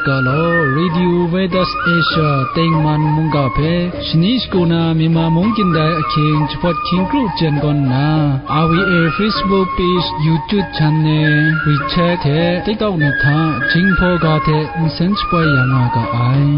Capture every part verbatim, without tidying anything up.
Ga law, Radio Veritas Asia tengman mungga hpe shani shagu na Myanmar mung kyin dai ahkying jahpawt hkying kru jen gawn nna, R V A Facebook page, YouTube channel, WeChat hte TikTok ni hta Jinghpaw ga hte nsen shapoi ya nga ga ai.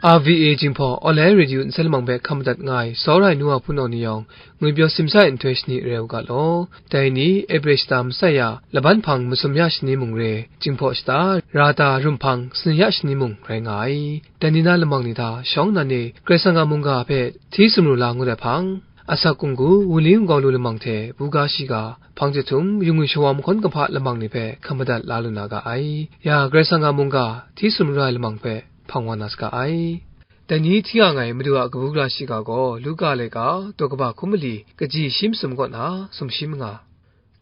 R V A Jinghpaw Online Radio nsen lamang hpe hkam madat nga ai, tsawra ai nu wa hpunau ni yawng, ngwi pyaw simsa ai nhtoi shani rai u ga law. Dai ni, Ebre shata masai ya, laban hpang masum ya shani mung re, Jinghpaw shata, Rata, Rumhpang, Sani ya shani mung rai nga ai. Dai ni na lamang ni hta shawng nnan e, Karai Kasang a mungga hpe hti sumru la ngut ai hpang, asak kunggu, wunli wungkau lu lamang hte buga shiga, hpang jahtum, yu ngwi shawa mahkawn kahpa lamang ni hpe hkam madat la lu na ga ai. Ya, Karai Kasang a mungga hti sumru ai lamang hpe hpang wa na saga ai. Dai ni hti nga ai Madu a kabu gara shiga gaw Luka laika, daw kaba hkum mali, kaji shi masum kaw na sumshi manga.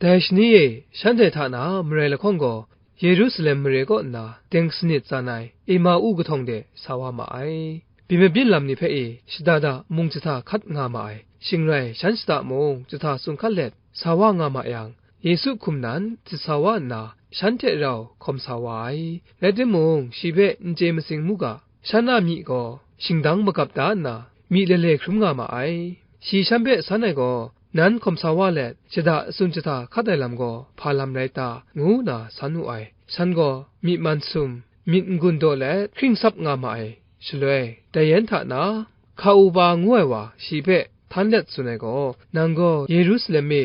Dai shani e, shanhte hta na marai lahkawng gaw Yerusalem mare kaw nna teng sanit tsan ai Emau kahtawng de sa wa ma ai. Byin mabyin lam ni hpe e shada da mung jahta hkat nga ma ai. Shing rai, shan shata mung jahta sung hkat let sa wa nga ma yang, Yesu hkum nan jat sa wa nna, shan hte rau hkawm sa wa ai. Rai timung, shi hpe n chye matsing mu ga, shan a myi gaw shingdang magap da nna, myi lele hkrum nga ma ai. Shi shan hpe san ai gaw, "Nan hkawm sa wa let, shada tsun jahta hkat ai lam gaw hpa lam rai ta?" ngu nna san wu ai. Shan gaw myit man sum, myit n-gun daw let hkring sap nga ma ai. Shaloi, dai yan hta na, Hka-upa ngu ai wa shi hpe htan let tsun ai gaw, "Nang gaw Yerusalem e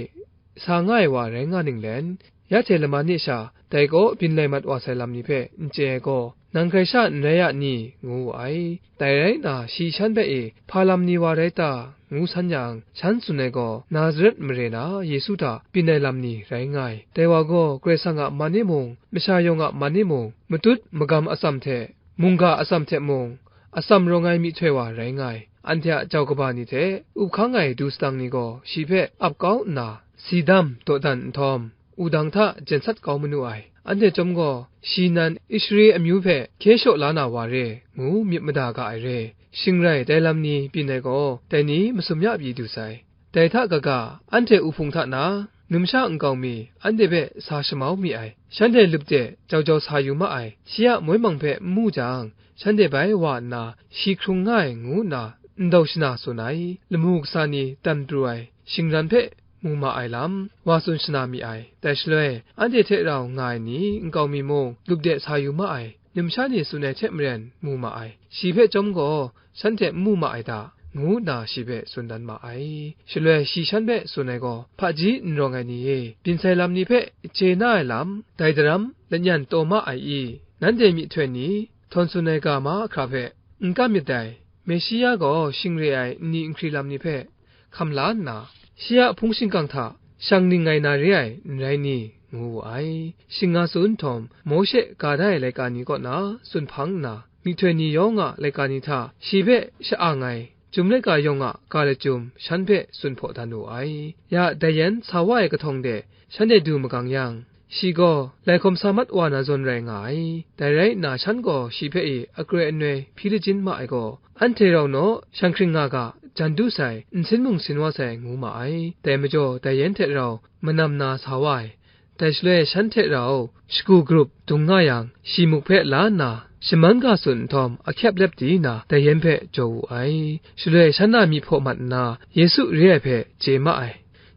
sa nga ai wa rai nga ninglen, ya hte laman e sha dai kaw byin lai mat wa sai lam ni hpe n chye ai gaw, nang hkrai sha n rai ya ni?" ngu wu ai. Dai rai nna, shi shan hpe e, "Hpa lam ni wa rai ta?" ngu san yang, shan tsun ai gaw, "Nazaret mare na Yesu hta byin ai lam ni rai nga ai. Dai wa gaw Karai Kasang a man e mung, masha yawng a man e mung, matut magam atsam hte, mungga atsam hte mung, atsam rawng ai myihtoi wa rai nga ai. Anhte a jau kaba ni hte up hkang ai du sadang ni gaw shi hpe ap kau nna, si dam dawdan nhtawm, wudang hta jen sat kau manu ai. Anhte chyawm gaw, shi nan Israel amyu hpe hkye shaw la na wa re, ngu myit mada ga ai re. Shing rai, dai lam ni byin ai gaw, dai ni masum ya pyi du sai. Dai hta kaga, anhte uhpung hta na, numsha nkau mi, anhte hpe sa shamau mi ai. Shanhte lup de jau jau sa yu ma ai. Shi a moi mang hpe n mu jang, shanhte bai wa nna, shi hkrung nga ai, ngu nna ndau shana tsun ai. Lamu kasa ni dan pru ai, shingran hpe mu ma ai lam, wa tsun shana mi ai. Dai shaloi, anhte hte rau nga ai ni, nkau mi mung, lup de sa yu ma ai. Numsha ni tsun ai hte maren mu ma ai. Shi hpe chyawm gaw, shanhte n mu ma ai ta, ngu nna shi hpe tsun dan ma ai. Shaloi shi shan hpe tsun ai gaw, "Hpaji n rawng ai ni e, byin sai lam ni hpe chye na ai lam, dai daram lanyan taw ma ai i? Nanhte myihtoi ni, htawn tsun ai ga mahkra hpe n kam myit dai. Meshia gaw shing re ai nni nhkri lam ni hpe hkam la nna, shi a hpung shingkang hta shang ning ngai na re ai, n rai ni?" ngu wu ai. Shing nga tsun nhtawm, Mawshe ga da ai laika ni kaw na tsun hpang nna, myihtoi ni yawng a laika ni hta shi hpe sha-ang ai, Chyum laika yawng a ga lachyum shan hpe tsun hpaw dan wu ai. Ya, dai yan sa wa ai kahtawng de shanhte du magang yang, shi gaw lai hkawm sa mat wa na zawn rai nga ai. Dai rai nna, shan gaw shi hpe e akroi anoi hpyi lajin ma ai gaw, "Anhte rau naw, shang hkring nga ga, jan du sai, nsin mung sin wa sai," ngu ma ai. Dai majaw, dai yan hte rau manam na sa wa ai. Dai shaloi shan hte rau shagu grup dung nga yang, shi muk hpe la nna, shaman ga tsun nhtawm, ahkyep lep di nna, dai yan hpe jaw wu ai. Shaloi shan a myi hpaw mat nna, Yesu re ai hpe chye ma ai.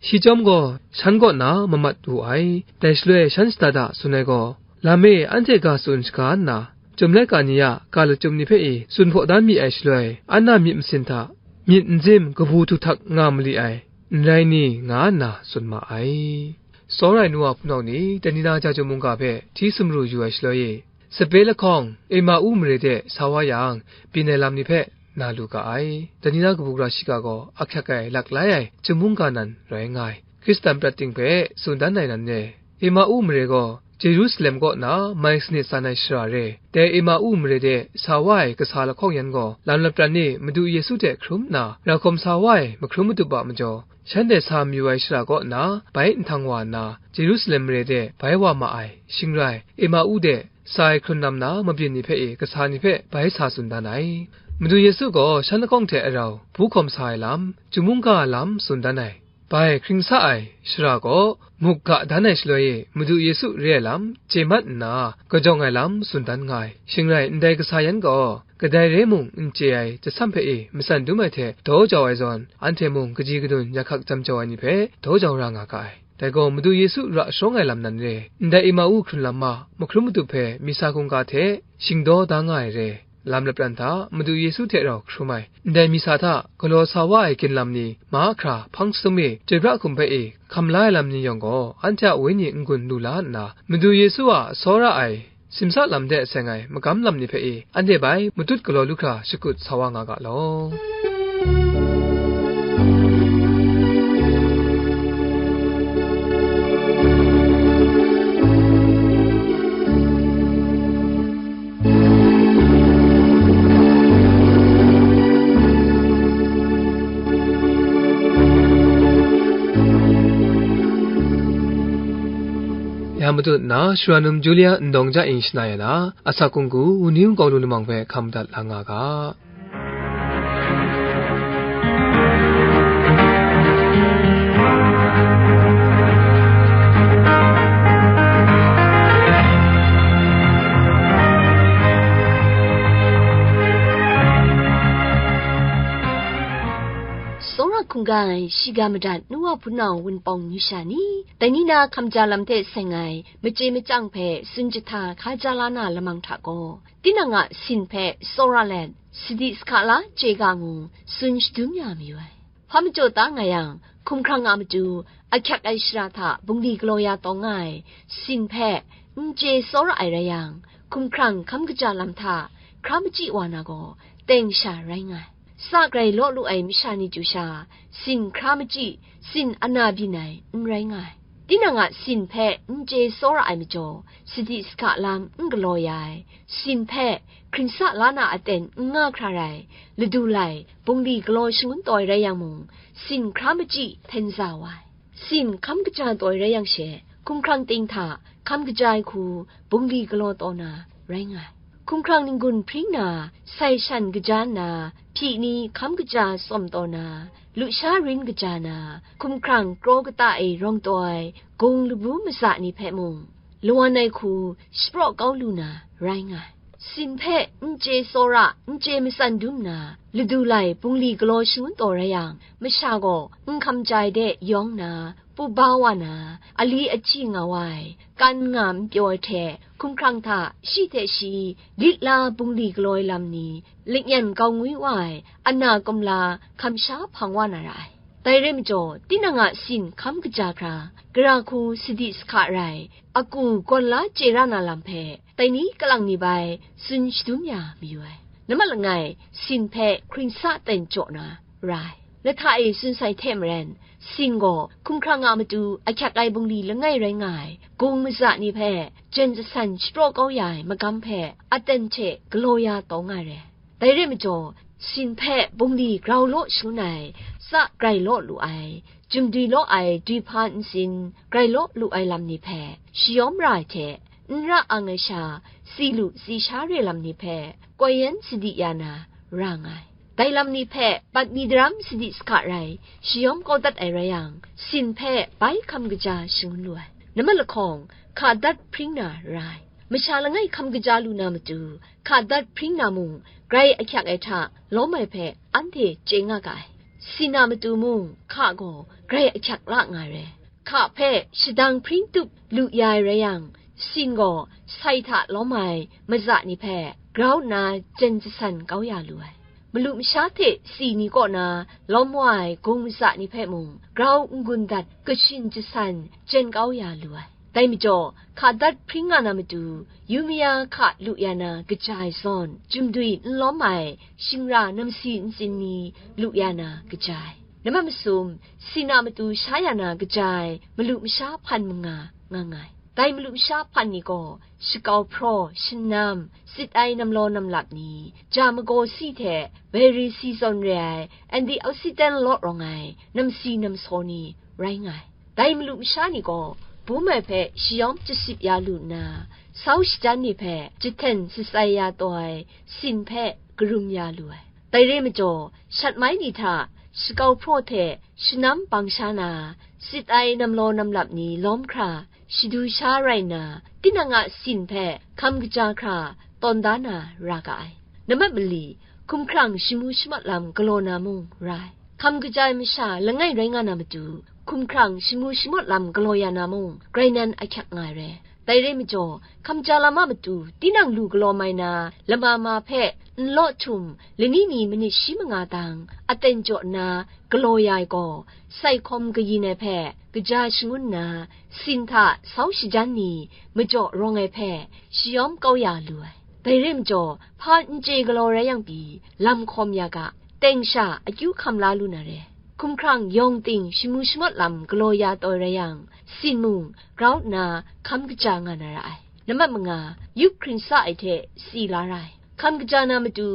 Shi chyawm gaw, shan kaw na mamat wu ai. Dai shaloi shan shada da tsun ai gaw, "Lam e anhte ga tsun shaga nna, Chyum laika ni a ga lachyum ni hpe e tsun hpaw dan mi ai shaloi, an a myit masin hta myit nzim kabu htuhtak nga mali ai, n rai ni?" nga nna tsun ma ai. Tsawra ai nu wa hpunau ni, dai ni na ja chyum mungga hpe hti sumru yu ai shaloi e, sape lahkawng Emau mare de sa wa yang, byin ai lam ni hpe na lu ga ai. Dai ni na kabu gara shiga gaw ahkyak ai, laklai ai chyum mungga nan rai nga ai. Hkristan prat ting hpe tsun dan ai nan e, Emau mare gaw Jerusalem kaw na mai sanit san ai shara re. Dai Emau mare de sa wa ai kasa lahkawng yan gaw, lam lapran e Madu Yesu hte hkrum nna, ra hkawm sa wa ai mahkrum matup a majaw, shanhte sa mayu ai shara kaw na bai nhtang wa nna, Jerusalem mare de bai wa ma ai. Shing rai, Emau de sa ai hkrun lam na mabyin ni hpe e kasa ni hpe bai sa tsun dan ai. Madu Yesu gaw shan lahkawng hte arau bu hkawm sa ai lam, chyum mungga a lam tsun dan ai. Bai hkring sa ai shara gaw muk ga dan ai shaloi e, Madu Yesu re ai lam chye mat nna, kajawng ai lam tsun dan nga ai. Shing rai, ndai kasa yan gaw, kadai re mung n chye ai, jasam hpe e matsan dum ai hte daw jau ai zawn, anhte mung kaji kadun yak hkak jam jau ai ni hpe daw jau ra nga ga ai. Dai gaw, Madu Yesu ra sharawng ai lam nan re, ndai Emau hkrun lam ma, mahkrum matup hpe misa hkungga hte shingdaw da nga ai re, lam lapran hta Madu Yesu hte rau hkrum ai, ndai misa hta galaw sa wa ai ginlam ni mahkra hpang sum e, chyoi pra hkum hpe e hkam la ai lam ni yawng gaw, anhte a wenyi n-gun lu la nna, Madu Yesu a tsawra ai simsa lam de seng ai magam lam ni hpe e, anhte bai matut galaw lu hkra shakut sa wa nga ga law. Ya matut nna, Shara num Julia ndawng ja ing shana ya na, asak hkunggu, wunhyu nkau lu lamang hpe hkam dat la nga ga. Tsawra hkungga ai shiga madat nu wa hpunau wunpawng amyu sha ni, dai ni na hkamja lam hte seng ai machye machyang hpe tsun jahta hkaja la na lamang hta gaw, tinang a sin hpe tsawra let, sadi sahka la chye ga ngu tsun shadum ya mayu ai. Hpa majaw ta nga yang, hkumhkrang a matu ahkyak ai shara hta bungli galaw ya taw nga ai sin hpe n chye tsawra ai rai yang, hkumhkrang hkam kaja lam hta hkra machyi wa na gaw, teng sha rai nga ai. Sa grai law lu ai masha ni chyu sha, sin hkra machyi, sin ana byin ai n rai nga ai. Tinang a sin hpe n chye tsawra ai majaw, sadi sahka lam n galaw ya ai, sin hpe hkring sa la na aten n nga hkra rai, ladu lai, bungli galaw shangun taw ai rai yang mung, sin hkra machyi hten za wa ai. Sin hkam kaja taw ai rai yang she, hkumhkrang ting hta hkam kaja ai hku bungli galaw taw na rai nga ai. Hkumhkrang n-gun hpring na, sai shan kaja nna, hpyi ni hkam kaja tsawm taw na, lusha rin kaja na, hkumhkrang kraw kata e rawng taw ai gung labu maza ni hpe mung, lawan ai hku shapraw kau lu na rai nga ai. Sin hpe n chye tsawra, n chye matsan dum nna, ladu lai bungli galaw shangun taw rai yang, masha gaw n hkam ja ai de yawng na, pu ba wa na, ali achyi nga wa ai, kan nga n pyaw ai hte, hkumhkrang hta shi hte shi lit la bungli galaw ai lam ni, lanyan kau ngwi wa ai, ana kumla hkam sha hpang wa na ra ai. Dai rai majaw, tinang a sin hkam kaja hkra, gara hku sadi sahka rai, aku gawn la chye ra na lam hpe, dai ni kalang ni bai tsun shadum ya mayu ai. Nambat langai, sin hpe hkring sa ten jaw na ra ai. Lahta e tsun sai hte maren, sin gaw hkumhkrang a matu ahkyak ai bungli langai rai nga ai, gung maza ni hpe jen jasan shapraw kau ya ai magam hpe aten hte galaw ya taw nga ai re. Dai re majaw, sin hpe bungli grau law shangun ai, tsa grai law lu ai, jumdwi law ai, duhpa ntsin grai law lu ai lam ni hpe shayawm ra ai hte, n ra ang ai sha, si lu si sha re lam ni hpe koi yan sadi ya na ra nga ai. Dai lam ni hpe patmi daram sadi sahka rai shayawm kau dat ai rai yang, sin hpe bai hkam kaja shangun lu ai. Nambat lahkawng, hka dat hpring na ra ai. Masha langai hkam kaja lu na matu, hka dat hpring na mung, grai ahkyak ai hta lawm ai hpe anhte chye nga ga ai. Sin a matu mung, hka gaw grai ahkyak la nga ai re. Hka hpe shadang hpring tup lu ya ai rai yang, sin gaw sai hta lawm ai maza ni hpe grau nna jen jasan kau ya lu ai. Malu masha hte si ni kaw na lawm wa ai gung maza ni hpe mung, grau n-gun dat kashin jasan jen kau ya lu ai. Dai majaw, hka dat hpring nga na matu, yu maya hka lu ya na kaja ai zawn, jumdwi n lawm ai shingra namsi ntsin ni lu ya na kaja ai. Nambat masum, sin a matu sha ya na kaja ai malu masha hpan manga nga nga ai. Dai malu masha hpan ni gaw, shakau hpraw, shanam, sit ai namlaw namlap ni, ja magaw si hte, beri si zawn re ai, antioxidant law rawng ai, namsi namsaw ni rai nga ai. Dai malu masha ni gaw, bum ai hpe shayawm jasip ya lu nna, sau shajan ni hpe jahten shatsai ya taw ai sin hpe karum ya lu ai. Dai re majaw, shat mai ni hta shakau hpraw hte shanam bang sha na, sit ai namlaw namlap ni lawm hkra shadu sha rai nna, tinang a sin hpe hkam kaja hkra tawn da na ra ga ai. Nambat mali, hkumhkrang shamu shamat lam galaw na mung rai. Hkam kaja ai masha langai rai nga na matu, hkumhkrang shamu shamat lam galaw ya na mung, grai nan ahkyak nga ai re. Dai re majaw, hkam ja lam a matu, tinang lu galaw mai na, lama ma hpe nlaw htum, lani ni manit shi manga tang, aten jaw nna, galaw ya ai gaw, sai hkawm kayin ai hpe, kaja shangun nna, sin hta sau shajan ni, majaw rawng ai hpe, shayawm kau ya lu ai. Dai re majaw, hpa n chye galaw rai yang pyi, lam hkawm ya ga, teng sha akyu hkam la lu na re. Hkumhkrang yawng ting shamu shamat lam galaw ya taw rai yang, sin mung grau nna hkam kaja nga na ra ai. Nambat manga, yup hkring sa ai hte si la ra ai. Hkam kaja na matu,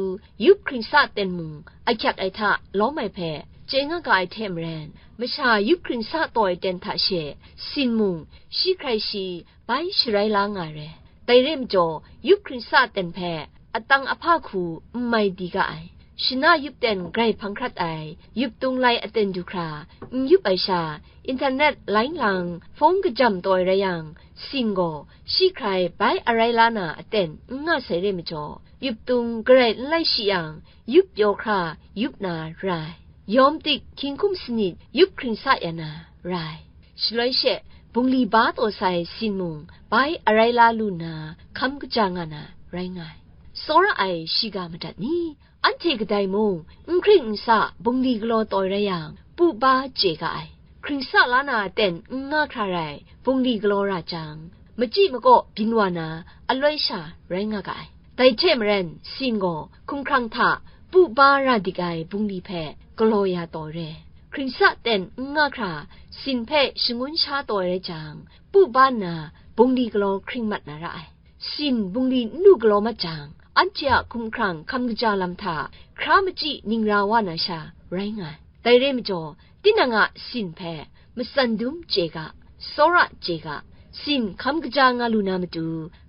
yup hkring sa ten mung ahkyak ai hta lawm ai hpe chye nga ga ai hte maren, masha yup hkring sa taw ai ten hta she, sin mung shi hkrai shi bai sharai la nga ai re. Dai re majaw, yup hkring sa ten hpe atang ahpa hku n mai di ga ai. Shana yup ten grai hpang hkrat ai, yup tung lai aten du hkra, n yup ai sha, internet lain lang, hpung kajam taw ai rai yang, sin gaw shi hkrai bai arai la na aten n nga sai re majaw, yup tung garai n lai shi yang, yup pyaw hkra yup na ra ai. Yawm tik hkying hkum sanit yup hkring sa ya na ra ai. Shaloi she, bungli ba taw sai sin mung bai arai la lu nna hkam kaja nga na rai nga ai. Tsawra ai shiga madat ni? Anhte kadai mung n hkring n sa bungli galaw taw rai yang, pu ba chye ga ai. Hkring sa la na aten n nga hkra rai bungli galaw ra jang, machyi makaw byin wa na aloi sha rai nga ga ai. Dai hte maren, sin gaw hkumhkrang hta pu ba ra dik ai bungli hpe galaw ya taw re. Hkring sa ten n nga hkra, sin hpe shangun sha taw rai jang, pu ba nna bungli galaw hkring mat na ra ai. Sin bungli n lu galaw mat jang, anhte a hkumhkrang hkam kaja lam hta hkra machyi ningra wa na sha rai nga ai. Dai re majaw, tinang a sin hpe matsan dum chye ga, tsawra chye ga, sin hkam kaja nga lu na matu,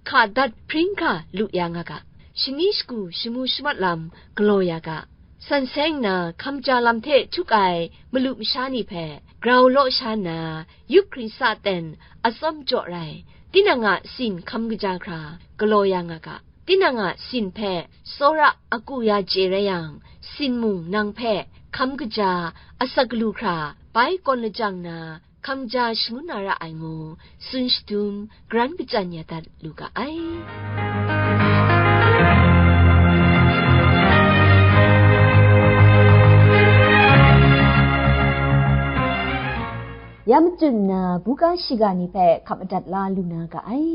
hka dat hpring hkra lu ya nga ga, shani shagu shamu shamat lam galaw ya ga, san seng nna hkam ja lam hte htuk ai malu masha ni hpe grau law sha nna, yup hkring sa ten atsawm jaw rai, tinang a sin hkam kaja hkra galaw ya nga ga. Tinang a sin hpe tsawra aku ya chye rai yang, sin mung nang hpe hkam kaja asak galu hkra bai kawn lajang na, hkam ja shangun na ra ai ngu, tsun shadum, garan kachyan ya dat lu ga ai. Ya machyin nna, buga shiga ni hpe hkap madat la lu na ga ai.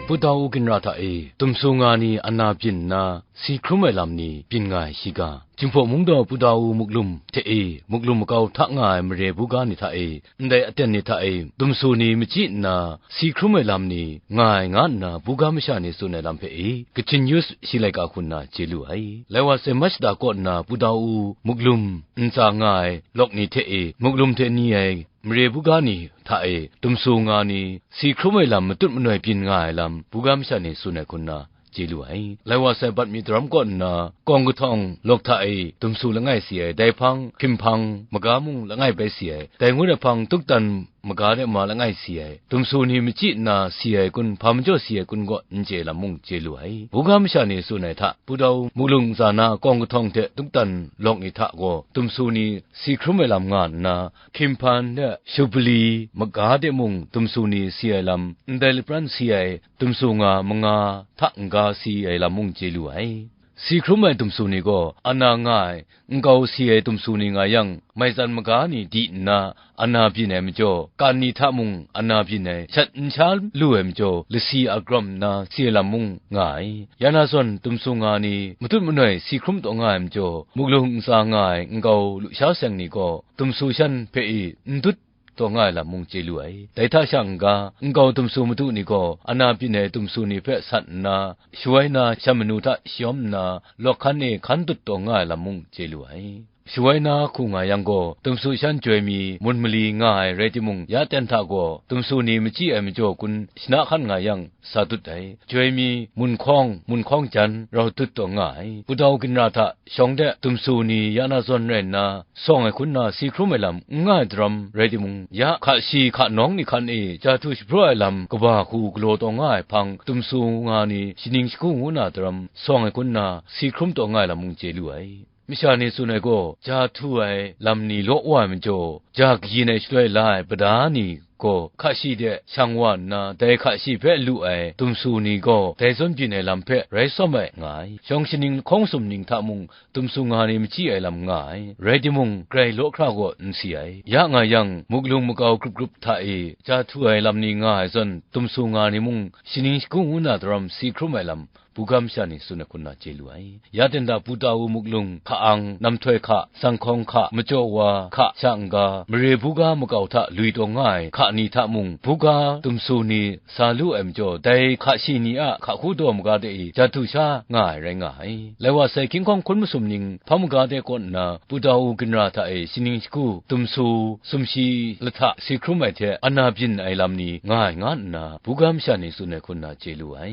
Pudau ginra hta e, dumsu nga ni ana byin nna, si hkrum ai lam ni byin nga ai shiga, Jinghpaw Mungdaw Pudau muklum hte e, muklum makau hta nga ai mare buga ni hta e, ndai aten ni hta e, dumsu ni machyi nna, si hkrum ai lam ni nga ai nga nna, buga masha ni tsun ai lam hpe e, Kachin News shi laika hku nna chye lu ai. Lai wa sai Machta kaw nna Pudau muklum ntsa nga ai lawk ni hte e, muklum hte ni ai mare buga ni hta e, dumsu nga ni, si hkrum ai lam matut manoi byin nga ai lam, buga masha ni tsun ai hku nna, chye lu ai. Lai wa sai bat mi daram kaw nna, Kawng kahtawng lawk hta e dumsu langai si ai, dai hpang hkringhpang maga mung langai bai si ai, dai ngut ai hpang tukdan maga de ma langai si ai, dumsu ni machyi nna si ai kun, hpa majaw si ai kun kaw n chye lam mung chye lu ai. Buga masha ni tsun ai hta, Pudau muklum ntsa na kawng kahtawng hte tukdan lawk ni hta gaw, dumsu ni si hkrum ai lam nga nna, hkringhpan de shubali maga de mung dumsu ni si ai lam, ndai lapran si ai, dumsu nga manga hta n-ga si ai lam mung chye lu ai. Si hkrum ai dumsu ni gaw, ana nga ai, nkau si ai dumsu ni nga yang, maitsan maga ni di nna, ana byin ai majaw, kan ni hta mung ana byin ai, shat n sha lu ai majaw, lasi agrawm nna si ai lam mung nga ai. Ya na zawn, dumsu nga ni matut manoi si hkrum taw nga ai majaw, muklum ntsa nga ai nkau lusha seng ni gaw, dumsu shan hpe i n dut taw nga ai lam mung chye lu ai. Dai hta sha n-ga, nkau dumsu madu ni gaw, ana byin ai dumsu ni hpe sat nna, shawai na shan manu hta shayawm nna, lawk hkan e hkan dut taw nga ai lam mung chye lu ai. Shawai na hku nga yang gaw, tumsu shan joi mi mun mali nga ai rai timung, ya ten hta gaw, tumsu ni machyi ai majaw kun shana hkan nga yang, sa dut ai. Joi mi munhkawng, munhkawng jan rau dut taw nga ai. Putau ginra hta shawng de tumsu ni ya na zawn rai nna, sawng ai hkun na si hkrum ai lam n nga ai daram rai timung, ya hka shi hka nawng ni hkan e ja htu shapraw ai lam kaba hku galaw taw nga ai hpang, tumsu nga ni shaning shagu ngu na daram sawng ai hkun na si hkrum taw nga ai lam mung chye lu ai. Masha ni tsun ai gaw, ja htu ai lam ni law wa ai majaw, ja kayin ai shaloi la ai pada ni gaw, hka shi de shang wa nna, dai hka shi hpe lu ai tumsu ni gaw, dai zawn byin ai lam hpe rai sawm ai nga ai. Shawng shaning lahkawng sumning hta mung, tumsu nga ni machyi ai lam nga ai. Rai timung, grai law hkra gaw n si ai. Ya nga yang, muklung makau grup grup hta e ja htu ai lam ni nga ai zawn, tumsu nga ni mung, shaning shagu ngu na daram si hkrum ai lam, bugam sha ni tsun ai hkun na chye lu ai. Ya ten da Putau muklung, hka-ang, namhtoi hka, sanghkawng hka, majaw wa hka, sha n-ga, mare buga makau hta lui taw nga ai hka ni hta mung, buga tumsu ni sa lu ai majaw, dai hka shi ni a hka hku daw maga de e ja htu sha nga ai rai nga ai. Lai wa sai, hkying hkawng hkun masum ning hpa maga de kaw nna, Putau ginra hta e shaning shagu, tumsu, sumshi lahta si hkrum ai hte, ana byin ai lam ni nga ai nga nna, bugam sha ni tsun ai hkun na chye lu ai.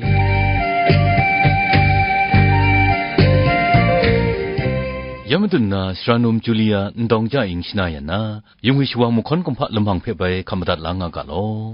Ya madun na, sara num Julia ndawng ja ing shana yan na, yungwi shawang mahkawn kumhpa lamang hpe bai hkam madat la nga ga law.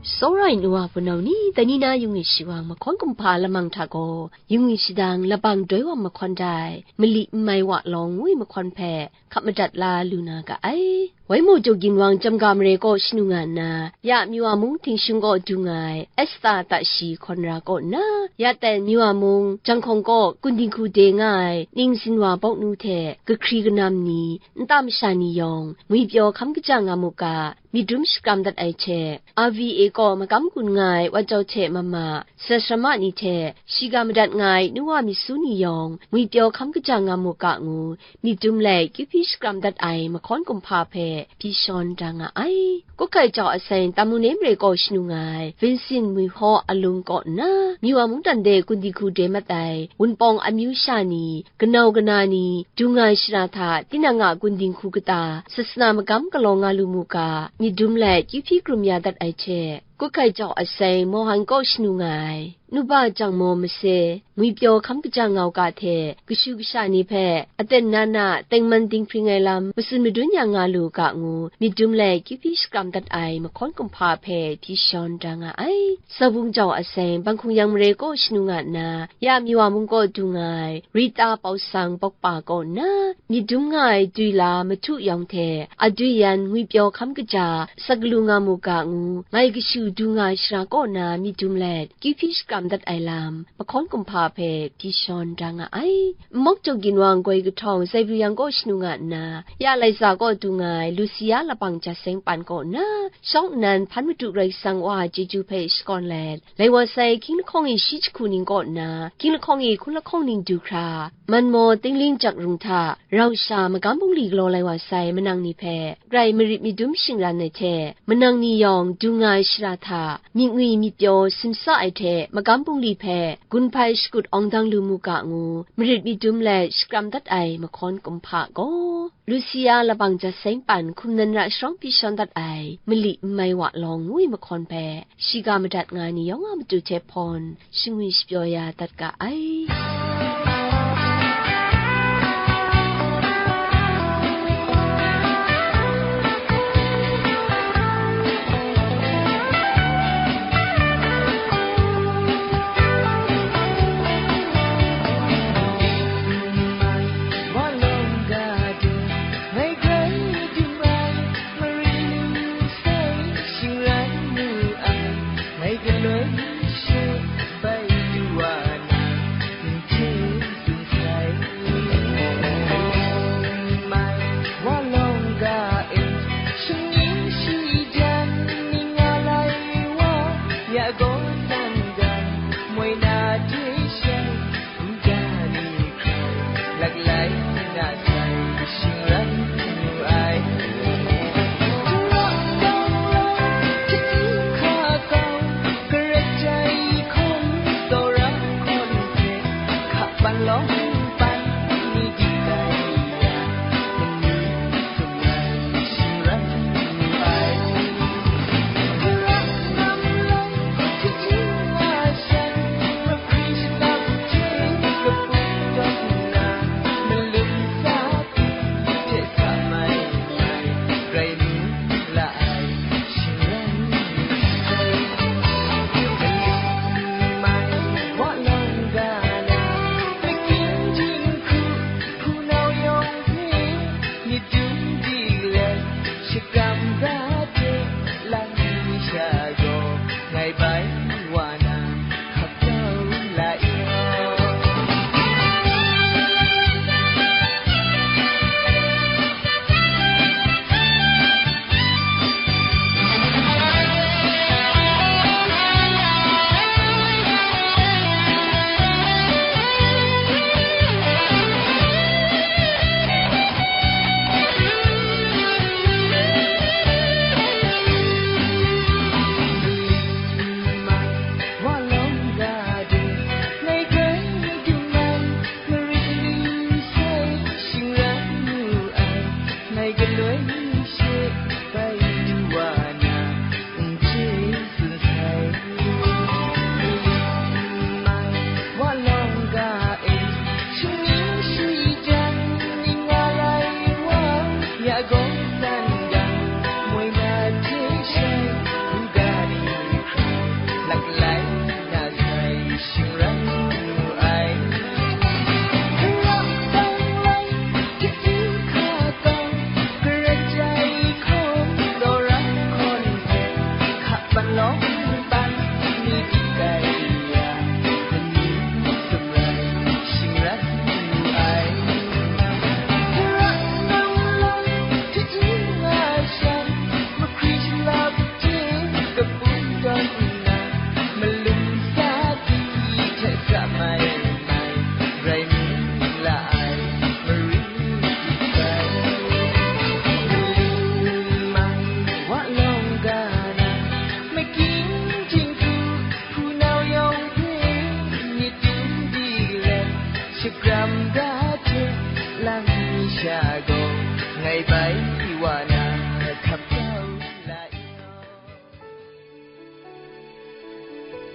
Tsawra ai nu wa hpunau ni, dai ni na yungwi shawang mahkawn kumhpa lamang hta gaw, yungwi shadang labang doi wa mahkawn dai, mali n mai wa lawng ngu ai mahkawn hpe hkap madat la lu na ga ai. Waimu Jaw Ginwang Jamga Mare kaw shanu nga nna, ya Miwa mung Tingshung kaw du nga ai Esta Tashi hkawn ra kaw nna, ya ten Miwa mung Janghkawng kaw Kundinghku de nga ai Ningzinwa Bawknu hte kahkri kanam ni, nta masha ni yawng ngwipyaw hkam kaja nga mu ga, myit dum shakram dat ai hte, R V A kaw magam gun nga ai Wa Jau hte Mama, Sasrama ni hte shiga madat nga ai nu wa myit su ni yawng ngwipyaw hkam kaja nga mu ga ngu, myit dum let kyu hpyi shakram dat ai mahkawn kumhpa hpe pyi shawn da nga ai. Kutkai Jau Aseng Tamu Nemre kaw shanu nga ai Vincent Mwihaw Alung kaw nna, Miwa mungdan de Kundinghku de mat ai Wunpawng amyu sha ni, kanau kana ni, du nga ai shara hta tinang a Kundinghku kata sasana magam galaw nga lu mu ga, myit dum let kyu hpyi krum ya dat ai hte, Kutkai Jau Aseng Mawhan kaw shanu nga ai Nuba Jangmaw Mase, ngwipyaw hkam kaja ngau ga hte, kashu kasha ni hpe aten na na tengman dinghpring ai lam matsun madun ya nga lu ga ngu, myit dum let kyu hpyi shakram dat ai mahkawn kumhpa hpe pyi shawn da nga ai. Sabung Jau Aseng Banghkung Yang Mare kaw shanu nga nna, ya Miwa mung kaw du nga ai Rita Pausang Bawkpa kaw nna, myit dum nga ai dwi la mahtu yawng hte, adwi yan ngwipyaw hkam kaja sa galu nga mu ga ngu, ngai kashu du nga ai shara kaw na myit dum let, kyu hpyi shakram dat ai lam, mahkawn kumhpa hpe pyi shawn da nga ai. Nmawk Jaw Ginwang Goi Kahtawng Zaibru Yang kaw shanu nga nna, ya Laiza kaw du nga ai Lucia Labang Jaseng Pan kaw nna, shawng nnan hpan madu Karai Kasang wa a chyeju hpe shakawn let, lai wa sai hkying lahkawng e shi jahku ning kaw nna, hkying lahkawng e hkun lahkawng ning du hkra, manmaw tingling jak rung hta, rau sha magam bungli galaw lai wa sai manang ni hpe, grai marit myit dum shingran ai hte, manang ni yawng du nga ai shara hta, myit ngwi myit pyaw simsa ai hte, magam bungli hpe gun hpai shakut awng dang lu mu ga ngu, marit myit dum let shakram dat ai mahkawn kumhpa gaw, Lucia Labang Jaseng Pan hkum nan ra sharawng pyi shawn dat ai mali n mai wa lawng ngu ai mahkawn hpe, shiga madat nga ai ni yawng a matu hte hpawn, shingwi shapyaw ya dat ga ai.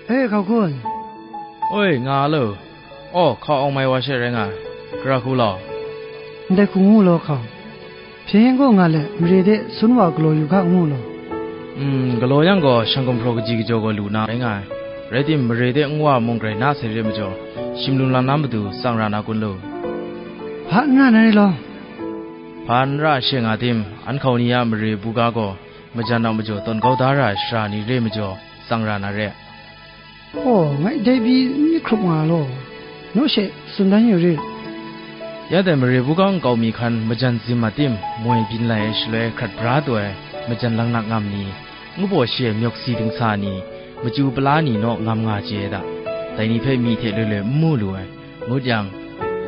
E, hkau hku ai. Oi, nga a lo. Aw, hkau awng mai wa she rai nga ai. Gara hku law. Ndai hku ngu law, hkau. Hpyen yen kaw nga let, mare de sun wa galaw yu hka ngu law. Mm, galaw yang gaw, shang gumhpraw kaji kajaw gaw lu na rai nga ai. Rai tim, mare de nwa mung grai na sai re majaw, shim lum lam na matu tsang ra na kun lu? Hpa n ra na re law. Hpa n ra she nga tim, an hkau ni a mare buga gaw, majan nau majaw tawn kau da ra ai shara ni re majaw, tsang ra na re. Aw, ngai dai pyi n myit hkrup nga law, naw she tsun dan yu rit. Ya dai mare buga nkau mi hkan majan zim a tim, moi byin lai ai shaloi hkrat bra taw ai majan langnak ngam ni, ngu baw shi ai myawk si dingsa ni, machyu pala ni naw ngam nga chye ai da. Dai ni hpe myi hte loi loi n mu lu ai. Ngut yang,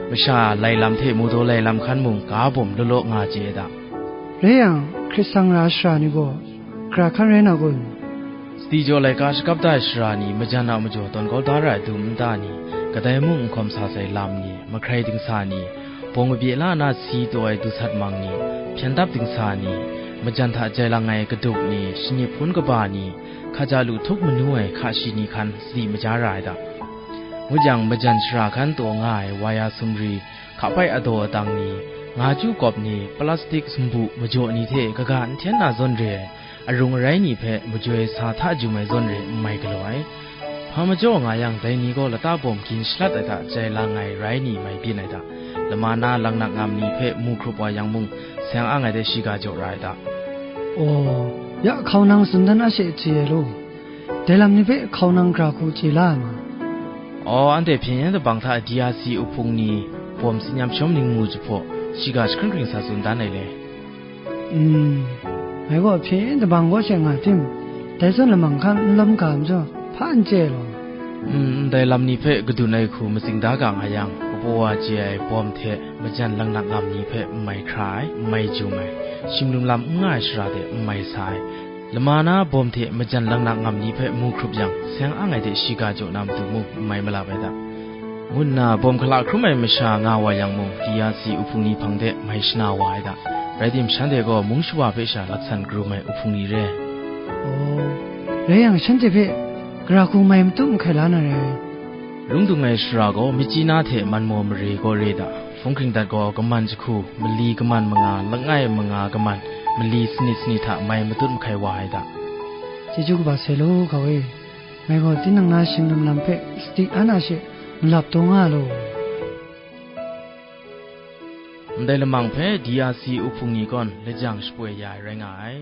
masha lai lam hte mawdaw lai lam hkan mung ga bawm law law nga chye ai da. Rai yang, hkrit sang ra ai shara ni gaw, gara hkan rai na kun? Sadi jaw laika shakap da ai shara ni majan a majaw tawn kau da ra ai dum nta ni, kadai mung n hkawm sa sai lam ni, mahkrai dingsa ni, bawng kabye la na si taw ai dusat mang ni, hpyen dap dingsa ni, majan hta jai lang ai kaduk ni, shanip hpun kaba ni, hkaja lu htup manu ai hka shi ni hkan sadi maja ra ai da. Ngut yang, majan shara hkan taw nga ai waya sumri, hka pai adaw adang ni, nga chyu kawp ni, plastik sumbu majaw ni hte kaga n hten na zawn re ai, arung arai ni hpe majoi sa hta jum ai zawn re n mai galaw ai. Hpa majaw nga yang, dai ni gaw lata bawm gin shalat ai hta jai lang ai rai ni mai byin ai hta, lama na langnak ngam ni hpe mu hkrup wa yang mung, seng ang ai de shiga jaw ra ai hta. Aw, ya hkau nang tsun dan a she chye ai law. Dai lam ni hpe hkau nang gara hku chye la ai ma? Aw, anhte hpyen yen dabang hta D R C uhpung ni, bawm tsin yam shawm ningmu jahpaw, shiga jahkring hkring sa tsun dan ai le. Mm, ngai gaw hpyen yen dabang kaw she nga tim, dai zawn lamang hkan n lawm ga majaw, hpa n chye ai law. Mm, ndai lam ni hpe kadun ai hku matsing da ga nga yang, kabaw wa chye ai bawm hte majan langnak ngam ni hpe n mai hkra ai, n mai jum ai, shim lum lam n nga ai shara de n mai sa ai, lama na bawm hte majan langnak ngam ni hpe mu hkrup yang, seng ang ai de shiga jaw na matu mung n mai malap ai da. ngu nna bawm hkala hkrum ai masha nga wa yang mung, D R C uhpung ni hpang de mai shana wa ai da. Rai tim, shanhte gaw mung shawa hpe sha latsan karum ai uhpung ni re. Aw, rai yang, shanhte hpe gara hku mai matut mahkai la na re. Lung dung ai shara gaw Myitkyina hte Manmaw mare gaw re da. Hpung kring dat gaw kaman jahku, mali kaman manga, langai manga kaman, mali sanit sanit hta mai matut mahkai wa ai da. Chyeju kaba sai law, hkau e. Ngai gaw tinang na shinglim lam hpe sadi ana she malap taw nga law. Ndai lamang hpe D R C uhpung ni gawn lajang shapoi ya ai rai nga ai.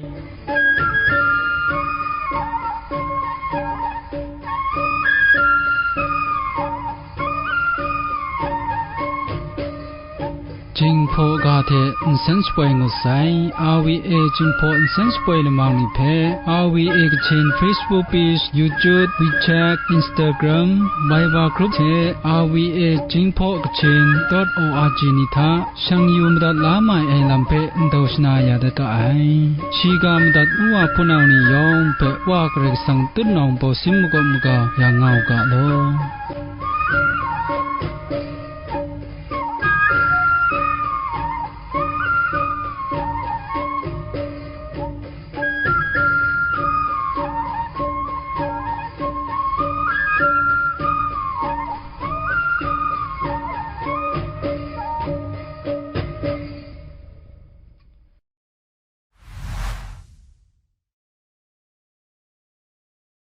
Jinghpaw ga hte nsen shapoi ngut sai. R V A Jinghpaw nsen shapoi lamang ni hpe R V A Kachin Facebook page, YouTube, WeChat, Instagram, Viber group hte R V A Jinghpaw Kachin dot O R G ni hta shang yu madat la mai ai lam hpe ndau shana ya dat ga ai. Shiga madat u wa hpunau ni yawng hpe Wa Karai Kasang tutnawng bawsin makawp maga ya nga u ga law.